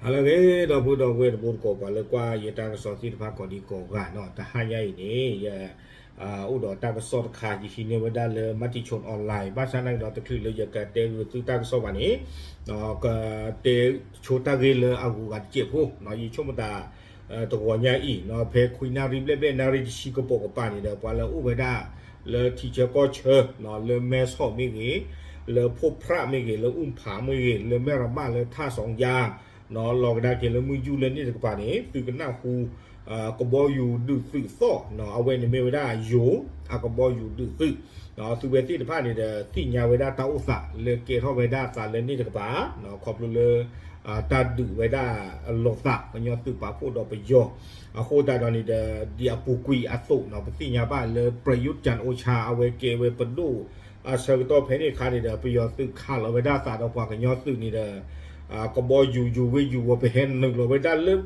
ဟါလၢအဂ့ၤ ဒီပုၢ်ဒီဝဲၢ်တံၤသကိး ပှၤလၢကွၢ်ယတၢ်ကစီၣ်သ့ၣ်တဖၣ်ကိးဒံကိးဂၤနီၤ, တဟါညါအံၤန့ၣ် ယ အိၣ်ဒီးတၢ်ကစီၣ်တခါ ယဟံးန့ၢ်ဝဲဒၣ်လၢ Matichon Online ဘၣ်ဆၣ်သနာ်က့ဒီး တချုးလၢယကတဲဂ့ၤသုတၢ်ကစီၣ်ဘၣ်န့ၣ် ကတဲဆိတၢ်ဂ့ၢ်လၢအဂုၤအဂၤတစဲးဖိ, ယဆိကမိၣ်သး တဂီၤညါအံၤ ဖဲခွံနၣ်ရံၣ်ဘျဲၣ်ဘျဲၣ်နၣ်ရံၣ်တဆံကပိာ်ကပၤန့ၣ်ဒီး ပှၤလၢအအိၣ်ဝဲဒၣ် လၢထံဆၢကီၢ်ဆၢ လၢမဲဆီးမ့ၢ်ဂ့ၤ, လၢဖိဖြးမ့ၢ်ဂ့ၤ, လၢအူၣ်ဖးမ့ၢ်ဂ့ၤ, လၢမဲၢ်ရမး လၢထၣ်စီၤယါ လီၤကဒါက့ၤလၢမုၢ်ယူၢ်လၢန့ၣ်တကပၤန့ၣ် သုကနၢ်ဟူ ကဘီယူၤဒုးသုးသီၣ် အဝဲန့ၣ်မ့ၢ်ဝဲဒၣ်ယိၤ အကဘီယူၤဒုးသုး, သုဝဲသ့ၣ်တဖၣ်န့ၣ်ဒီး သ့ၣ်ညါဝဲဒၣ်တၢ်အိၣ်သး လၢကဲထီၣ်ဝဲဒၣ်အသးလၢန့ၣ်တကပၤ ခီဖျိလၢ တၢ်ဒုးဝဲဒၣ်လိာ်သး ကညီသုးပာ်ဖှိၣ်ဒီးပယီၤ, အဃိသတးဒီးန့ၣ်ဒီး ဒ်အပူၤကွံာ်အသိးနီၤ ပသ့ၣ်ညါဘၣ်လၢ ပရယူး ကၠၣ်အိၣ်ဆါ အဝဲကဲဝဲပဒိၣ် အဆၢကတီၢ်ဖဲန့ၣ်အခါန့ၣ်ဒီး ပယီၤသုးခးလီၤဝဲဒၣ်သးဒီးပှၤကညီသုးန့ၣ်ဒီး ကဘီယူၤယူၤဝ့ယူၤဝီၤ ပဟဲနုာ်လီၤဝဲဒၣ်လၢ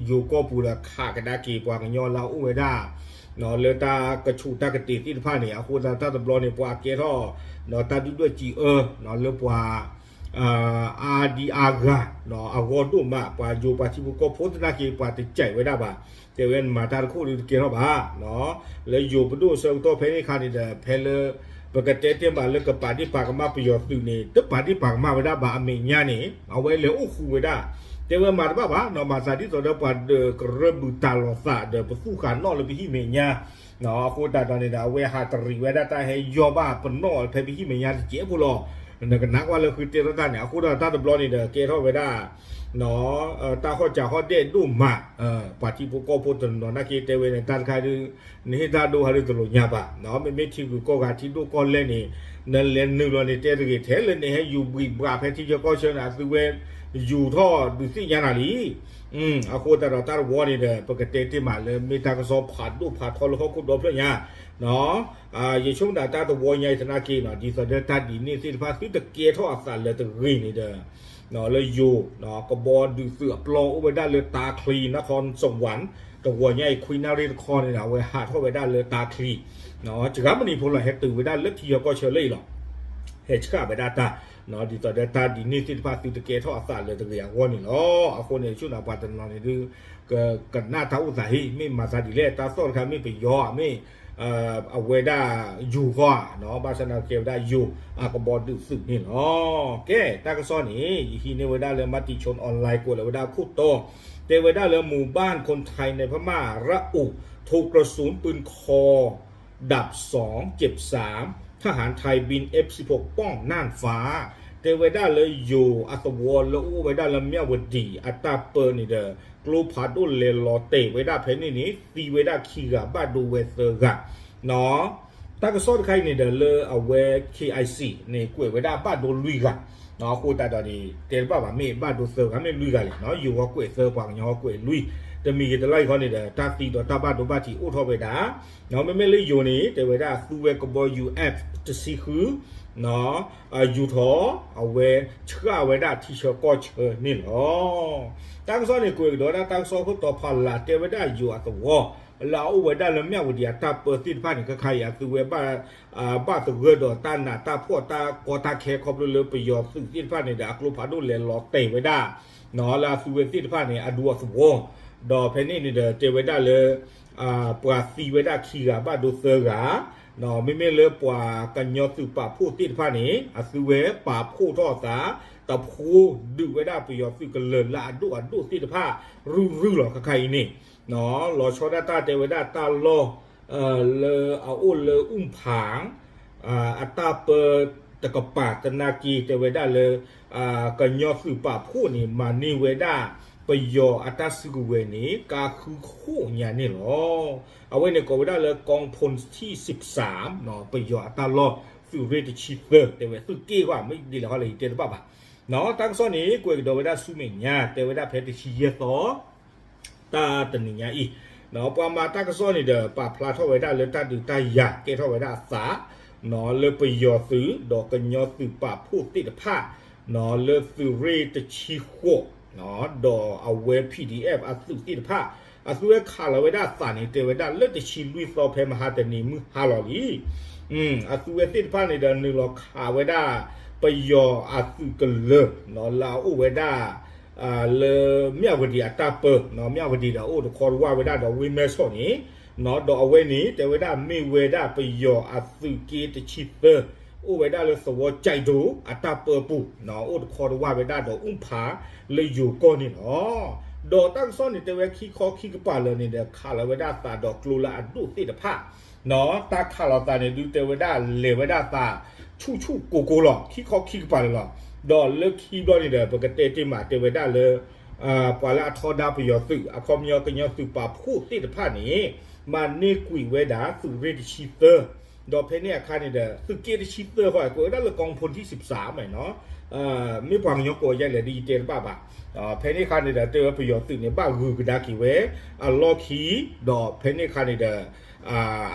ယိၤကီၢ်ပူၤဒီး ခးကဒါက့ၤပှၤကညီလၢအအိၣ်ဝဲဒၣ် လၢတၢ်ကဆူးတၢ်ကတ့ၤသ့ၣ်တဖၣ်န့ၣ် အဃိသတးတၢ်တဘျီန့ၣ် ပှၤကဲထီၣ် တၢ်ဒုၣ်ဒွဲၣ်စံးအၢ လၢပှၤ အါဒံအါဂၤ အဂီၢ်ဒိၣ်မး ပှၤယိၤပှၤထံဖိကီၢ်ဖိသနာ်က့ ပှၤတစဲးဝဲဒၣ်ဘၣ်, တဲဝဲမၤတၢ်တခိၣ်ဒုးတကဲထီၣ်ဘၣ် လၢယိၤပဒိၣ်အဆၢကတီၢ်ဖဲန့ၣ်အခါန့ၣ်ဒီး ဖဲလၢ ပကတဲတ့ၢ်မးလၢကပာ်ဒ့ၣ်ပာ်ကမၣ်ပယီၤသုးန့ၣ် တပာ်ဒ့ၣ်ပာ်ကမၣ်ဝဲဒၣ်ဘၣ် အမဲာ်ညါန့ၣ် အဝဲလဲၤအိၣ်ဃူဝဲဒၣ်, တဲဝဲမၤတဘၣ်ဘၣ်နီၤ မၤသးဒ်သိးဒီးပှၤဒၢးကရၢဘုးတၢ်လိာ်သးဒီး ပသူၣ်ဃာ်နီၣ်လၢပဟံၣ်မဲာ်ညါ အဃိသတးဒီးန့ၣ်ဒီး အဝဲဟးတရံးဝဲဒၣ်တၢ်ဟဲယီၢ်ဘၣ်ပနီၣ်ဖဲပဟံၣ်မဲာ်ညါတစဲးဖိလီၤ, နကနၣ်ကွၢ်လၢဃုတဲထီၣ်တၢ်န့ၣ် အဃိဒီးတၢ်တဘျီန့ၣ်ဒီး ကဲထီၣ်ဝဲဒၣ် တၢ်ဟီၣ်စးဟီၣ်ဒဲးဒိၣ်မး, ပှၤထံဖိကီၢ်ဖိတနီၤနာ်က့တဲဝဲန့ၣ် တၢ်တခါဒုး နဟ့ၣ်တၢ်ဒိၣ်ဟးဒုးတလိာ်ညါဘၣ်, မ့မ့ၢ်ထံဂုၤကီၢ်ဂၤထံဒိၣ်ကီၢ်လဲၢ်န့ၣ် နလဲၤနုာ်လီၤန့ၣ် တဲတဂ့ၤထဲလၢနဟဲယူၤဘှံးဘှးဖဲထံဆၢကီၢ်ဆၢန့ၣ် အသုဝဲယူၤထီၣ်ဒုးသ့ၣ်ညါနၤလံ အဃိသတးဒီးတၢ်တဝီန့ၣ်ဒီး ပကတဲတ့ၢ်မးလၢမ့ၢ်တၢ်ကစီၣ်ဖးဒိၣ်ဖးထီလၢဟီၣ်ခိၣ်ဒီဖျၢၣ်ညါ, ယဆိကမိၣ်သးတၢ်တဝီညါအံၤသနာ်က့နီၤ ဒ်သိးဒီးတၢ်ဒ်န့ၣ်သ့ၣ်တဖၣ်သုတကဲထီၣ်အသးလၢတဂ့ၤန့ၣ်ဒီး လၢယိၤ ကဘီဒုးသုးအပျီအိၣ်ဝဲဒၣ်လၢတၢချံ နခီစဝၢၣ် တဝီညါအံၤ ခွံနၣ်ရံၣ်တခီန့ၣ်ဒီး အဝဲဟးထီၣ်ဝဲဒၣ်လၢတၢချံ စှၤမနံၤဖိလီၤ ဟဲတုၤဝဲဒၣ်လၢထံဆၢကီၢ်ဆၢလၢအံၤလီၤ, ဟဲဆှၣ်ဝဲဒၣ်တၢ် ဒ်သိးဒီးတၢ်ဒ်န့ၣ်သ့ၣ်တဖၣ်သုတကဲထီၣ်အသးလၢတဂ့ၤအဂီၢ်န့ၣ်လီၤ. အဃိန့ၣ် ဆိၣ်နၤပှၤတနီၤန့ၣ်ဒုး ကကနၣ်တၢ်အိၣ်သးဟံၣ် မ့ၢ်မၤသးဒ်လဲၣ် တၢ်သီၣ်တခါမ့ၢ်ပယီၤ မ့ၢ် အဝဲဒၣ်ယိၤဃီဧါ, ဘၣ်ဆၣ်သနာ်က့ကဲဝဲဒၣ်ယိၤအကဘီဒုးသုးန့ၣ်လီၤ. ကဲ တၢ်ကစီၣ်န့ၣ် ယဟံးန့ၢ်ဝဲဒၣ်လၢ Matichon Online ကွဲးလီၤဝဲဒၣ်ခိၣ်တီ တဲဝဲဒၣ်လၢ หมู่บ้านคนไทยในพม่าระอุ ถูกกระสุนปืนคอ ดาบสอง เจ็บสาม ทหารไทยบิน เอฟสิบหก ป้องน่านฟ้า တဲဝဲဒၣ်လၢယိၤအသဝီလၢအိၣ်ဝဲဒၣ်လၢ မြဝတီ အတၢ်ပၢန့ၣ်ဒီး ကျိဖးဒိၣ်လဲၤလီၤတဲာ်ဝဲဒၣ်ဖဲန့ၣ်န့ၣ် သံဝဲဒၣ်ခံဂၤဘၣ်ဒိဝဲသၢဂၤ တၢ်ကစီၣ်တခါအံၤန့ၣ်ဒီးလၢအဝဲ K I C န့ၣ် ကွဲးဝဲဒၣ်ဘၣ်ဒိလွံၢ်ဂၤ, အဃိသတးဒီးန့ၣ် တဲတဘၣ်ဘၣ် မ့ၢ်ဘၣ်ဒိသၢဂၤ မ့ၢ်လွံၢ်ဂၤလဲၣ်, ယိၤဃီကွဲးသၢ ပှၤကညီဃီကွဲးလွံၢ်, တမံၤဂ့ၤတလါဂ့ၤဃီန့ၣ်ဒီး တၢ်သံဒီးတၢ်ဘၣ်ဒိဘၣ်ထံးအိၣ်ထီၣ်ဝဲဒၣ်, မ့မ့ၢ်လၢယိၤန့ၣ် တဲဝဲဒၣ်သူဝဲကဘီယူၤ F တဆံဃု ယူၤထီၣ် အဝဲဆှၣ်ဝဲဒၣ်ထံဆၢကီၢ်ဆၢန့ၣ်လီၤ. တၢ်ကစီၣ်န့ၣ် ကွဲးကဒီးဝဲဒၣ်တၢ်ကစီၣ်ခိၣ်တီဖးလၢ် တဲဝဲဒၣ်ယိၤအသဝီ လၢအအိၣ်ဝဲဒၣ်လၢ မြဝတီ အတၢ်ပၢသ့ၣ်တဖၣ်န့ၣ် ခဲခါအံၤ အသုဝဲ ဘၣ်သဂၢၢ်ဒီးတၢ်နးတၢ်ဖှီၣ်တၢ်ကီတၢ်ခဲ ခီဖျိလၢပယီၤသုးသ့ၣ်တဖၣ်န့ၣ်ဒီး အကျိဖးဒိၣ်လဲၤလီၤတဲာ်ဝဲဒၣ် လၢအသုဝဲသ့ၣ်တဖၣ်န့ၣ် အဒူအသဝီ, ဒီးဖဲန့ၣ်န့ၣ်ဒီး တဲဝဲဒၣ်လၢ ပှၤသံဝဲဒၣ်ခံဂၤဘၣ်ဒိသၢဂၤ, မ့မ့ၢ်လၢပှၤကညီသုးပာ်ဖှိၣ်သ့ၣ်တဖၣ်န့ၣ် အသုဝဲပာ်ဖှိၣ်ထီၣ်အသး တဖှိဒုးဝဲဒၣ်ပယီၤသုးကလၢၤလၢအဒိၣ်အဒိၣ်သ့ၣ်တဖၣ် ရုၢ်ရုၢ်လီၤ ခဲခါအံၤန့ၣ် လီၤဆီဒၣ်တၢ်တဲဝဲဒၣ်တၢ်လီၢ် လၢအအိၣ်လၢအူၣ်ဖၣ် အတၢ်ပၢတကပၤသနာ်က့ တဲဝဲဒၣ်လၢ ကညီသုးပာ်ဖှိၣ်န့ၣ် မၤန့ၢ်ဝဲဒၣ် ပယီၤအတၢ်စုကဝဲၤန့ၣ် ကါဃုခိၣ်ညါန့ၣ်လီၤ. အဝဲန့ၣ်ကိးဝဲဒၣ်လၢ กองพลที่สิบสาม ပယီၤအတၢ်လီၢ် သုးရ့ၣ်တဆံသၢ တဲဝဲသုးက့ၢ်ကွၢ် မ့ၢ်ဒ်လဲၣ်ဟီလဲၣ် ယတဲတဘၣ်ဘၣ် တၢ်ကစီၣ်န့ၣ် ကွဲးကဒီးဝဲဒၣ်ဆူမဲာ်ညါ တဲဝဲဒၣ်ဖဲတဆံယဲၢ်သီ တၢ်တနံၤညါအံၤ ပှၤမၤတၢ်ကစီၣ်န့ၣ်ဒီး ပာ်ဖျါထီၣ်ဝဲဒၣ်လၢတၢ်ဒုးတၢ်ယၤကဲထီၣ်ဝဲဒၣ်အသး လၢပယီၤသုးဒီးကညီသုးပာ်ဖှိၣ်သ့ၣ်တဖၣ် လၢသုးရ့ၣ်တဆံဃိး ဒီးအဝဲ P D F အသုးသ့ၣ်တဖၣ် အသုဝဲခးလီၤဝဲဒၣ်အသးန့ၣ် တဲဝဲဒၣ်လၢတဆံလွံၢ်သီဖဲမဟါတနံၤမုၢ်ဟါလီၤလံ. အသုဝဲသ့ၣ်တဖၣ်န့ၣ်ဒီး နုာ်လီၤခးဝဲဒၣ် ပယီၤအသုးကလၢၤ လၢအအိၣ်ဝဲဒၣ် လၢမၠၣ်ဝတံၤအတၢ်ပၢ, မၠၣ်ဝတံၤဒီးအိၣ်တခီတဝၢ်ဝဲဒၣ်ဒီးဝ့ၢ်မဲၢ်ဆီးန့ၣ်, ဒီးအဝဲန့ၣ် တဲဝဲဒၣ်မ့ၢ်ဝဲဒၣ်ပယီၤအသုးက့တဆံသၢ, အိၣ်ဝဲဒၣ်လၢသဝီကၠဲးဒိၣ်အတၢ်ပၢပူၤ, အိၣ်တခီတဝၢ်ဝဲဒၣ်ဒီးအူၣ်ဖးလၢယိၤကီၢ်န့ၣ်လီၤ. ဒီးတၢ်ကစီၣ်န့ၣ် တဲဝဲခံခီခံကပၤလၢာ်န့ၣ်ဒီး ခးလီၤဝဲဒၣ်သးဒီးကျိလၢအဒိၣ်သ့ၣ်တဖၣ်, တၢ်ခးလီၤသးန့ၣ်ဒုး တဲဝဲဒၣ်လဲၤဝဲဒၣ်သး ဆူၣ်ဆူၣ်ကိၤကိၤလီၤ, ခံခီခံကပၤလၢာ်လီၤ. ဒီးလၢခံဘျီန့ၣ်ဒီး ပကတဲတ့ၢ်မး တဲဝဲဒၣ်လၢ ပှၤလၢအထီဒါပယီၤသုး အခီပညီကညီသုးပာ်ဖှိၣ်သ့ၣ်တဖၣ်န့ၣ် မၤန့ၢ်ကွံာ်ဝဲဒၣ်သုးရ့ၣ်တဆံသၢ, ဒီးဖဲန့ၣ်အခါန့ၣ်ဒီး သုးက့တဆံသၢဃီ ကွဲးဝဲဒၣ်လၢ กองพลที่สิบสาม မ့ၢ်နီၤ, မ့ၢ်ပှၤကညီကိးယါလဲၣ်ဒ်ယတဲတဘၣ်ဘၣ်. ဖဲန့ၣ်အခါန့ၣ်ဒီး တဲဝဲပယီၤသုးန့ၣ် ဘၣ်ဂုာ်ကဒါက့ၤဝဲအလီၢ်ခံ, ဒီးဖဲန့ၣ်အခါန့ၣ်ဒီး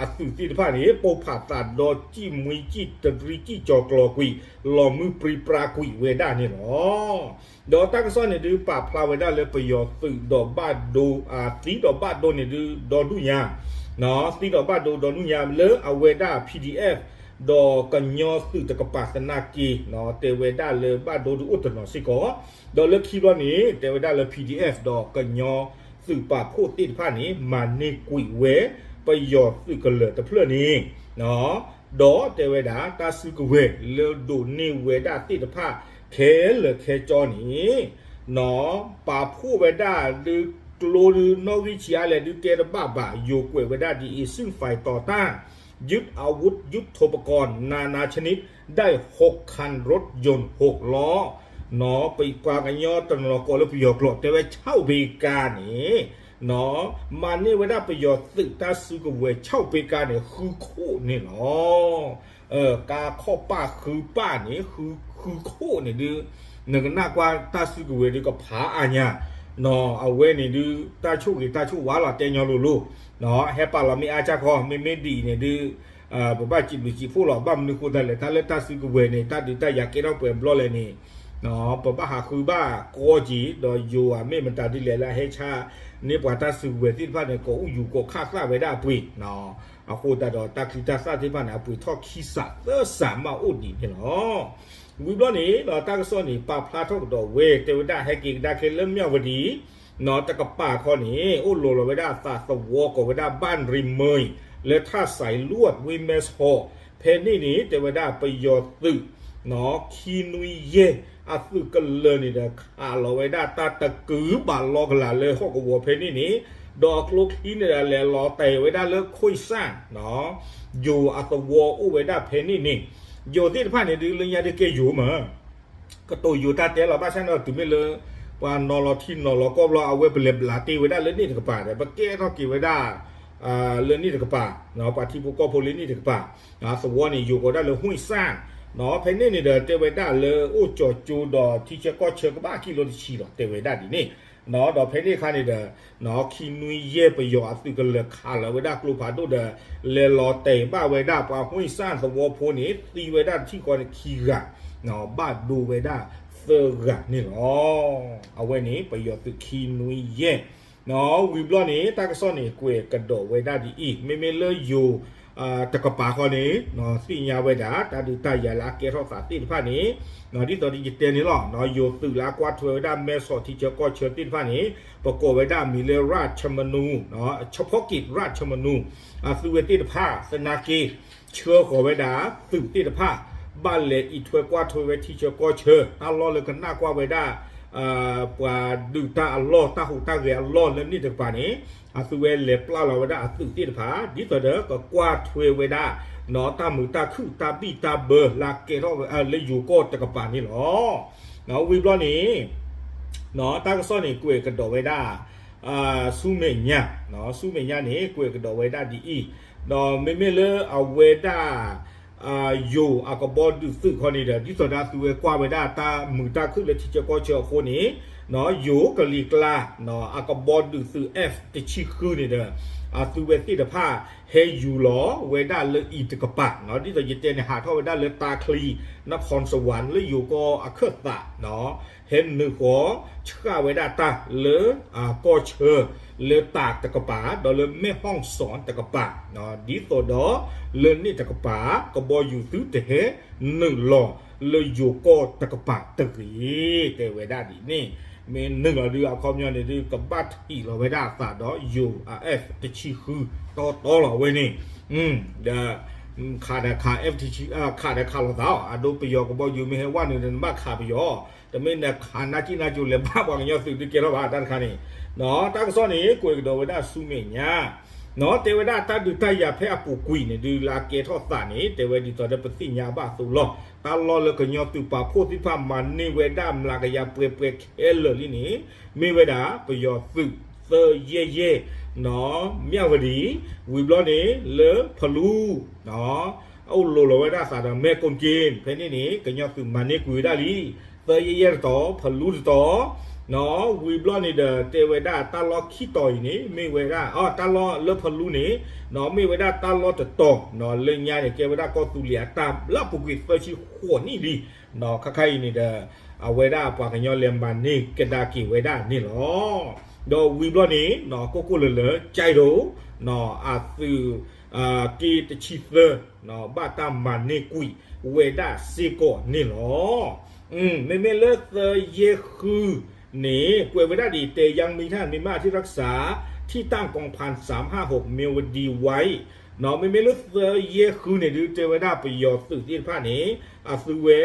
အသုးသ့ၣ်တဖၣ်န့ၣ် ပိၢ်ဖးသးဒီ စံၣ်မှံစံၣ်တရံစံၣ်ကၠီၤကျီၤကွံာ် လီၤမုၢ်ပြံပြါကွံာ်ဝဲဒၣ်န့ၣ်လီၤ. ဒီးတၢ်ကစီၣ်န့ၣ်ဒုး ပာ်ဖျါဝဲဒၣ်လၢပယီၤသုးဒီးဘၣ်ဒိ သံဒီးဘၣ်ဒိန့ၣ်ဒုး ဒီဒူၣ်ညါ, သံဒီးဘၣ်ဒိဒီဒူၣ်ညါလၢအဝဲဒၣ် PDF ဒီးကညီသုးတကပၤသနာ်က့ တဲဝဲဒၣ်လၢဘၣ်ဒိဒုးအိၣ်တနီၤစ့ၢ်ကီး, ဒီးလၢခံဘျီန့ၣ် တဲဝဲဒၣ်လၢ PDF ဒီးကညီသုးပာ်ဖှိၣ်သ့ၣ်တဖၣ်န့ၣ် မၤန့ၢ်ကွံာ်ဝဲ ပယီၤသုးကလၢၤတဖျၢၣ်န့ၣ် ဒီးတဲဝဲဒၣ် တၢ်စုကဝဲၤလၢဒိးန့ၢ်ဝဲဒၣ်သ့ၣ်တဖၣ် ခဲလၢာ်ခဲဆ့န့ၣ် ပာ်ဖှိၣ်ဝဲဒၣ်ဒုးကျိဒုး နီၣ်ဂံၢ်ဆံးအါလဲၣ်ဒုး တဲတဘၣ်ဘၣ်, ယိၤကွဲးဝဲဒၣ်ဒ်အံၤ ซึ่งฝ่ายต่อต้าน ยึดอาวุธยุทโธปกรณ์นานาชนิดได้หกคัน รถยนต์หกล้อ ပပှၤကညီတနီၤကိးလၢပယီၤကျိာ် တဲဝဲ ခြောက်ဘီကား န့ၣ် မၤန့ၢ်ဝဲဒၣ်ပယီၤသုးတၢ်စုကဝဲၤ ခြောက်ဘီကား န့ၣ် ဃုခိၣ်န့ၣ်လီၤ. ကါခီၣ်ပၣ်ဃုပၣ်န့ၣ် ဃုခိၣ်န့ၣ်ဒုး နကနၣ်ကွၢ်တၢ်စုကဝဲၤဒုးကဖးအါညါ, အဝဲန့ၣ်ဒုး တၢ်ဆိၣ်ဂ့ၤတၢ်ဆိၣ်ဝါလီၤ တဲညီလိၤလိၤ, ဟဲပာ်လီၤမ့ၢ်အါစ့ၢ်ကီး မ့မ့ၢ်ဒ်အံၤန့ၣ်ဒုး ပဘၣ်စံးဘျုးစံးဖှိၣ်လီၤ. ဘၣ်မနုၤဃိသတးလဲၣ် တၢ်လၢတၢ်စုကဝဲၤန့ၣ် တၢ်ဒုးတၢ်ယၤကဲထီၣ်ပှဲၤဘျီလဲၣ်န့ၣ် ပဘၣ်ဟးဃုဘၣ်ကီက့ၤ ဒီးယိၤဧါ မ့ၢ်မတၤဒ်လဲၣ်လၢအဟဲဆါန့ၢ်ပှၤတၢ်စုကဝဲၤသ့ၣ်တဖၣ်န့ၣ် ကိးအူယူၤကိးခးသၣ်ဝဲဒၣ်အပှ့ၤ, အဃိသတးဒီးတၢ်ချံတၢ်သၣ်သ့ၣ်တဖၣ်န့ၣ် အပှ့ၤထီၣ်ခံစးသၢစးမးအိၣ်ဒံးန့ၣ်လီၤ. ဝံၤဘျီန့ၣ်ဒီး တၢ်ကစီၣ်န့ၣ် ပာ်ဖျါထီၣ်ကဒီးဝဲ တဲဝဲဒၣ်ဟဲက့ၤကဒါက့ၤလၢမၠၣ်ဝတံၤ တကပၤခီန့ၣ် အိၣ်လီၤလီၤဝဲဒၣ်သးသဝီကိးဝဲဒၣ် บ้านริมเมย လၢထၣ်စဲးလွတ် ဝ့ၢ်မဲၢ်ဆီး ဖဲန့ၣ်န့ၣ် တဲဝဲဒၣ်ပယီၤသုး ခံနွံယဲၢ် အသုးကလၢၤန့ၣ်ဒီး ခးလီၤဝဲဒၣ်တၢ်တကုာ်ဘၣ်လီကလးလၢဟီၣ်ကဝီၤဖဲန့ၣ်န့ၣ်, ဒီးအကျိချံန့ၣ်ဒီး လဲၤလီၤတဲာ်ဝဲဒၣ်လၢခွံၣ်စၣ် ယိၤအသဝီအိၣ်ဝဲဒၣ်ဖဲန့ၣ်န့ၣ်, ယိၤသ့ၣ်တဖၣ်န့ၣ်ဒုး လၢညါဒုးကဲယိၤမး ကတိၤယိၤတၢ်တဲလီၤ. ဘၣ်ဆၣ်န့ၣ်တုၤမ့ၢ်လၢ ပှၤနီၤလီၤထံနီၤလီၤကီၢ်ဘျီ အဝဲပလဲၤဘျးတ့ၢ်ဝဲဒၣ်လၢန့ၣ်တကပၤဒီး ပကဲထီၣ်က့ၤဝဲဒၣ် လၢန့ၣ်တကပၤ, ပှၤထံဖိကီၢ်ဖိလၢန့ၣ်တကပၤ, သဝီန့ၣ် ယိၤကိးဒၣ်လၢခွံၣ်စၣ်, ဖဲန့ၣ်န့ၣ်ဒီး တဲဝဲဒၣ်လၢအိၣ်ကၠီၤကၠိဒီးထံဆၢကီၢ်ဆၢကဘၣ်ကံလိတဆံလီၤ တဲဝဲဒၣ်ဒ်န့ၣ်, ဒီးဖဲန့ၣ်အခါန့ၣ်ဒီး ခံနွံယဲၢ်ပယီၤအသုးကလၢၤခးလီၤဝဲဒၣ်ကျိဖးဒိၣ်ဒီး လဲၤလီၤတဲာ်ဘၣ်ဝဲဒၣ်ပှၤခွံၣ်စၣ်သဝီဖိန့ၣ် သံဝဲဒၣ်တထံၣ်ဃီန့ၣ်ခံဂၤ, ဘၣ်ဒိဝဲဒၣ်သၢဂၤန့ၣ်လီၤ. အဝဲန့ၣ် ပယီၤသုးခံနွံယဲၢ် ဝံၤဘျီန့ၣ် တၢ်ကစီၣ်န့ၣ် ကွဲးကဒီးဝဲဒၣ်ဒ်အံၤ, မ့မ့ၢ်လၢယိၤ တကပၤဃီန့ၣ် သ့ၣ်ညါဝဲဒၣ် တၢ်ဒုးတၢ်ယၤလၢအကဲထီၣ်သးသ့ၣ်တဖၣ်န့ၣ်, ဒ်သိးဒီးယတဲန့ၣ်လီၤ, ယိၤသုးလၢအကွၢ်ထွဲဝဲဒၣ်မဲၢ်ဆီးထံဆၢကီၢ်ဆၢသ့ၣ်တဖၣ်န့ၣ် ပကိးဝဲဒၣ်အမံၤလၢ ราชมนู เฉพาะกิจ ราชมนู အသုဝဲသ့ၣ်တဖၣ်သနာ်က့ ဆှၢဃီၤဝဲဒၣ်သုးသ့ၣ်တဖၣ် ဘၣ်လဲၤအံးထွဲကွၢ်ထွဲဝဲထံဆၢကီၢ်ဆၢ တၢ်လီၢ်လၢကနၣ်ကွၢ်ဝဲဒၣ် ပှၤဒုးတၢ်အလီၢ် တၢ်ဟူးတၢ်ဂဲၤအလီၢ်လၢန့ၣ်တကပၤန့ၣ်, အသုဝဲလဲၤပျၢ်လီၤဝဲဒၣ်အသုးသ့ၣ်တဖၣ် ဒ်သိးဒီးကကွၢ်ထွဲဝဲဒၣ် တၢ်မုာ်တၢ်ခုၣ်တၢ်ဘံၣ်တၢ်ဘၢလၢအကဲထီၣ်ဝဲလၢယိၤကီၢ်တကပၤန့ၣ်လီၤ. ဝံၤဘျီန့ၣ် တၢ်ကစီၣ်န့ၣ် ကွဲးကဒီးဝဲဒၣ် ဆူမဲာ်ညါ, ဆူမဲာ်ညါန့ၣ် ကွဲးကဒီးဝဲဒၣ်ဒ်အံၤ, ဒီးမ့မ့ၢ်လၢအဝဲဒၣ် ယိၤအကဘီဒုးသုးခီန့ၣ်ဒီး ဒ်သိးဒီးအသုဝဲကွၢ်ဝဲဒၣ်တၢ်မုာ်တၢ်ခုၣ်လၢထံဆၢကီၢ်ဆၢအဃိန့ၣ်, ယိၤကလံၤကျါ အကဘီဒုးသုး F တဆံဃုန့ၣ်ဒီး အသုဝဲသ့ၣ်တဖၣ် ဟဲယူၤလီၤဝဲဒၣ်လၢအံၤတကပၤ, ဒ်သိးယတဲန့ၣ် ဟးထီၣ်ဝဲဒၣ်လၢတၢ်ချံ นครสวรรค์ လၢယိၤကီၢ်အခၢၣ်သး ဟဲနုာ်ဃီၤဆှၣ်ဝဲဒၣ်တၢ်လၢ ကီၢ်ဆၢ လၢတၢ်တကပၤ ဒီးလၢမဲၢ်ဟီၣ်စီၣ်တကပၤ, ဒ်သိးဒီးလၢန့ၣ်တကပၤ ကဘီယူၤသုတဟဲနုာ်လီၤလၢယိၤကီၢ်တကပၤတဂ့ၤ တဲဝဲဒၣ်ဒ်န့ၣ်. မ့ၢ်နုာ်လီၤဒုးအခီပညီန့ၣ်ဒုး ကဘၣ်ထံၣ်လီၤဝဲဒၣ်အသးဒီး ယူၤ F တဆံဃု တီတီလီၤဝဲန့ၣ်, ဒီး ခးဒီးခး F ခးဒီးခးလိာ်သးအီၤ အဒိပယီၤကဘီယူၤမ့ၢ်ဟဲဝဲနုာ်ဒီးနဘၣ်ခးပယီၤ, တမ့ၢ်နခးနၢ်ကံၣ်နၢ်ကၠိလဲၤဘၣ်ပှၤကညီသုးဒုးကဲထီၣ်ဘၣ်တၢ်တခါန့ၣ်, တၢ်ကစီၣ်န့ၣ် ကွဲးကဒီးဝဲဒၣ်ဆူမဲာ်ညါ တဲဝဲဒၣ်တၢ်ဒုးတၢ်ယၤဖဲအပူၤကွံာ်န့ၣ်ဒုး လၢအကဲထီၣ်သးန့ၣ် တဲဝဲဒ်သိးဒီးပသ့ၣ်ညါဘၣ်အသိးလီၤ. တၢ်လီၢ်လၢကညီသုးပာ်ဖှိၣ်သ့ၣ်တဖၣ်မၤန့ၢ်ဝဲဒၣ်မျးကယၤပှဲၤပှဲၤခဲလၢာ်လံန့ၣ် မ့ၢ်ဝဲဒၣ်ပယီၤသုးသၢယဲၢ်ယဲၢ် မၠၣ်ဝတံၤ, ဝံၤဘျီန့ၣ်လၢဖလူ အိၣ်လိၤလီၤဝဲဒၣ်အသးဒီးမဲၢ်ကိၣ်က့ၣ် ဖဲန့ၣ်န့ၣ် ကညီသုးမၤန့ၢ်ကွံာ်ဝဲဒၣ်လံ သၢယဲၢ်ယဲၢ်တတီၤ ဖလူတတီၤ, ဝံၤဘျီန့ၣ်ဒီး တဲဝဲဒၣ်တၢ်လီၢ်ခံတီၤအံၤန့ၣ် မ့ၢ်ဝဲဒၣ် တၢ်လီၢ်လၢဖလူန့ၣ် မ့ၢ်ဝဲဒၣ်တၢ်လီၢ်တတီၤ လၢညါန့ၣ် ကဲဝဲဒၣ်ကီၢ်သူလ့ၤအတၢ်လၢအပူၤကွံာ်သၢဆံဃိးနံၣ်လံ, ခါခါအံၤန့ၣ်ဒီး အဝဲဒၣ်ပှၤကညီလဲၤမၤန့ၢ်ကဒါက့ၤဝဲဒၣ်န့ၣ်လီၤ. ဒီးဝံၤဘျီန့ၣ် ကိၣ်ကိၣ်လၢလၢ ကၠဲးဒိၣ် အသုး က့တဆံသၢ ဘၣ်တၢ်မၤန့ၢ်ကွံာ်ဝဲဒၣ်စ့ၢ်ကီးန့ၣ်လီၤ. မ့မ့ၢ်လၢသၢယဲၢ်ဃုန့ၣ် ကွဲးဝဲဒၣ်ဒ်တဲ ยังมีทหารเมียนมาที่รักษาที่ตั้งกองพัน สามห้าหก เมียวดีไว้ မ့မ့ၢ်လၢသၢယဲၢ်ဃုန့ၣ်ဒုး တဲဝဲဒၣ်ပယီၤသုးသ့ၣ်တဖၣ်န့ၣ် အသုဝဲ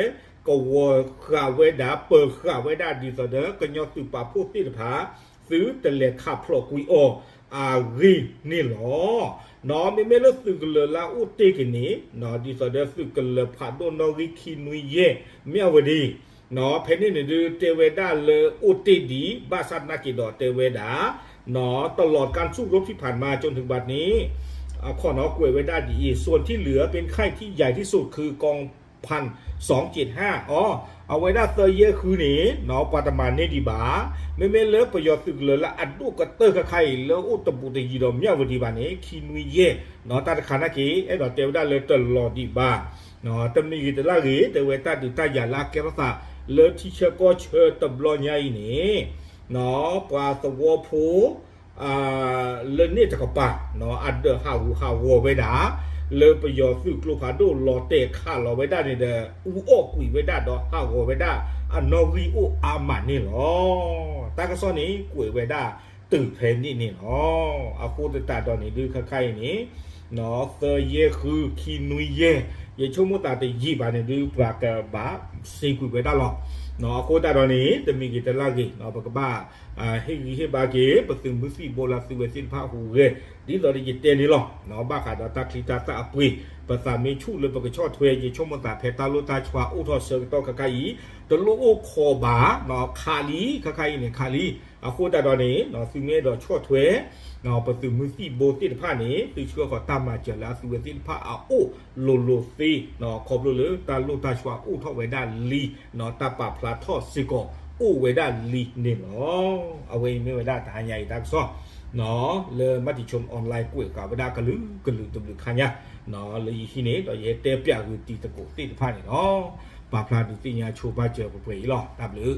ကဝီၤဃာ်ဝဲဒၣ် ပၢၤဃာ်ဝဲဒၣ် ဒ်သိးဒီးကညီသုးပာ်ဖှိၣ်သ့ၣ်တဖၣ် သုတလဲၤခးဖျိးကွံာ်အီၤအဂ့ၢ်န့ၣ်လီၤ. မ့မ့ၢ်လၢသုးကလၢၤလၢအအိၣ်တ့ၢ်က့ၤန့ၣ် ဒ်သိးဒီးသုးကလၢၤဖးဒိၣ်နီၣ်ဂံၢ်ခံနွံယဲၢ် မၠၣ်ဝတံၤ ဖဲန့ၣ်န့ၣ်ဒုး တဲဝဲဒၣ်လၢအိၣ်တ့ၢ်ဒံး ဘၣ်ဆၣ်သနာ်က့ဒီးတဲဝဲဒၣ် ตลอดการสู้รบที่ผ่านมาจนถึงบัดนี้ အခီၣ်နီၤကွဲးဝဲဒၣ်ဒ်အံၤ ส่วนที่เหลือเป็นค่ายที่ใหญ่ที่สุดคือกองพันสองเจ็ดห้า အီ အဝဲဒၣ်သၢယဲၢ်ဃုန့ၣ် ပှၤတမၤန့ၢ်ဒံးဘၣ်. မ့မ့ၢ်လၢပယီၤသုးကလၢၤလၢအဒိၣ်ကတၢၢ်ခဲခါအံၤ လၢအိၣ်တဘူးတယံၤဒီးမၠၣ်ဝတံၤဘၣ်န့ၣ် ခံနွံယဲၢ် တၢ်တခါနာ်က့ အဲၣ်ဒိးတဲဝဲဒၣ်လၢတလီၤဒံးဘၣ် တမံၤဂ့ၤတလၢ်ဂ့ၤ တဲဝဲတၢ်ဒုးတၢ်ယၤလၢအကဲထီၣ်သး လၢထံဆၢကီၢ်ဆၢတဘျီညါအံၤန့ၣ် ပှၤသဝီဖိ လၢန့ၣ်တကပၤ အဒၢးဟးဂူာ်ဟးဂီၤဝဲဒၣ် လၢပယီၤသုးကျိဖးဒိၣ်လီၤတဲာ်ခးလီၤဝဲဒၣ်န့ၣ်ဒီး အူအီၣ်ကွံာ်ဝဲဒၣ်ဒီးဟးဂီၤဝဲဒၣ်အနီၣ်ဂံၢ်အိၣ်အါမးန့ၣ်လီၤ. တၢ်ကစီၣ်န့ၣ် ကွဲးဝဲဒၣ်တုၤဖဲန့ၣ်န့ၣ်လီၤ. အဃိသတးဒီးန့ၣ်ဒုးခဲခါအံၤန့ၣ် သၢယဲၢ်ဃု ခံနွံယဲၢ် ယဆိကမိၣ်သးတယံာ်ဘၣ်န့ၣ်ဒုး ပှၤကဘၣ်စ့ကွံာ်ဝဲဒၣ်လီၤ. အဃိသတးဒီးန့ၣ် တမံၤဂ့ၤတလၢ်ဂ့ၤ ပကဘၣ် ဟ့ၣ်ဂံၢ်ဟ့ၣ်ဘါက့ၤ ပသုးမုၢ်သံၣ်ဘိလၢသုဝဲသ့ၣ်တဖၣ်ဟူးဂဲၤ ဒ်သိးဒီးယတဲန့ၣ်လီၤ. ဘၣ်ဃးဒီးတၢ်ချံတၢ်သၣ်အပှ့ၤ ပသးမ့ၢ်ဆူၣ်လၢပကဆီၣ်ထွဲ ယဆိကမိၣ်သးဖဲတၢ်လိၣ်တၢ်ဆှးအိၣ်ထီၣ်ဆၢကတီၢ်ခဲခါအံၤ တလိၣ်အိၣ်ခိးဘၣ် ခးလံ ခဲခါအံၤန့ၣ်ခးလံ. အဃိသတးဒီးန့ၣ် သုမ့ၢ်အဲၣ်ဒိးဆီၣ်ထွဲ ပသုးမုၢ်သံၣ်ဘိသ့ၣ်တဖၣ်န့ၣ် သုဆှၢဃီၤတၢ်မၤစၢၤလၢအသုဝဲသ့ၣ်တဖၣ်အအိၣ်လိၤလိၤသ့ ခီဖျိလၢတၢ်လိၣ်တၢ်ဆှးအိၣ်ထီၣ်ဝဲဒၣ်လံ တၢ်ပာ်ဖျါထီၣ်စ့ၢ်ကီးအိၣ်ဝဲဒၣ်လံန့ၣ်လီၤ. အဝဲအံၤမ့ၢ်ဝဲဒၣ်တဟါညါအံၤတၢ်ကစီၣ် လၢ Matichon Online ကွဲးဃာ်ဝဲဒၣ်ကလုာ်ကလုာ်တဘျုးခါညါ လၢယဟံးန့ၣ် ဒီးယဟဲတဲပၠးဂုာ်တံၤသကိးသ့ၣ်တဖၣ်န့ၣ်လီၤ. ပာ်ဖျါဒုးသ့ၣ်ညါဆိပာ်စၢၤပှဲၤပှဲၤအံၤလီၤ. တၢ်ဘျုး